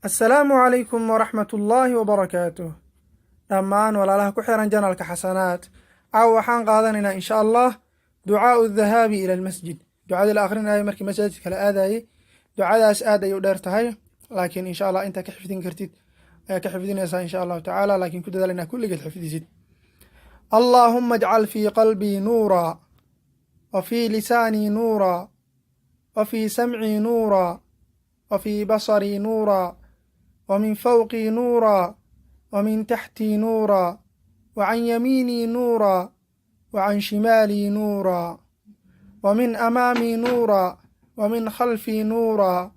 Assalaamu calaykum waraxmatullaahi wabarakaatuh. Dhammaan walaalaha ku xiran channelka Xasanaad, caawa waxaan qaadanaynaa, insha Allah, ducaau الdahaabi ila almasjid, ducadii la akhrinayo markii masaajidka la aadayey. Ducadaas aad ay u dheer tahay, laakiin insha Allah intaa ka xifdin kartid ayaa ka xifdinaysaa, insha Allahu tacaala, laakiin ku dadaal inaa kulligeed xifdisid. Allaahumma ajcal fii qalbii nuuraa, wa fii lisaanii nuuraa, wa fii samcii nuuraa, wa fii basarii nuuraa, wa min fawqii nuuraa, wa min taxtii nuuraa, wa can yamiinii nuuraa, wa can shimaalii nuuraa, wa min amaamii nuuraa, wa min khalfii nuuraa,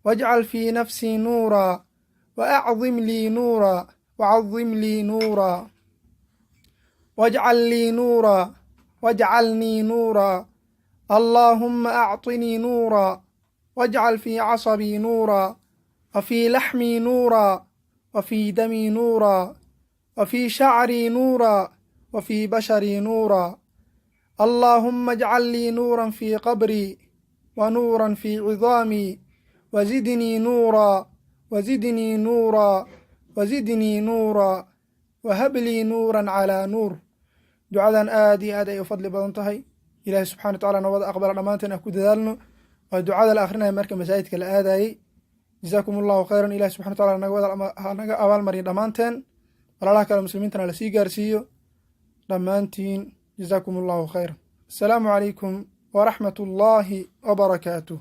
wajcal fii nafsii nuuraa, wa acdim lii nuuraa, wacadim lii nuuraa, wajcal lii nuuraa, wajcalnii nuuraa. Allaahumma acطinii nuuraa, wajcal fii casabii nuuraa, wa fii laxmii nuuraa, wa fii damii nuuraa, wa fii shacrii nuuraa, wa fii basharii nuuraa. Allaahumma ajcal lii nuuran fii qabrii, wa nuuran fii cidaamii, wazidnii nuuraa, wazidnii nuuraa, wazidnii nuuraa, wahab lii nuuran calaa nuur. Ducadan aad iyo aad ay u fadli badan tahay. Ilahi subxana wa tacala nabada aqbala, dhammaanteen aan ku dadaalno. Waa ducada la akrinaya marka masaajidka la aadayey. Jazaakum Allahu khayran. Ilahi subxana wa tacala ha naga abaalmariyo dhammaanteen, walaalaha kale muslimiintana lasii gaarsiiyo dhammaantiin. Jazaakum Allahu khayran. Assalaamu calaykum waraxmat ullaahi wabarakaatuh.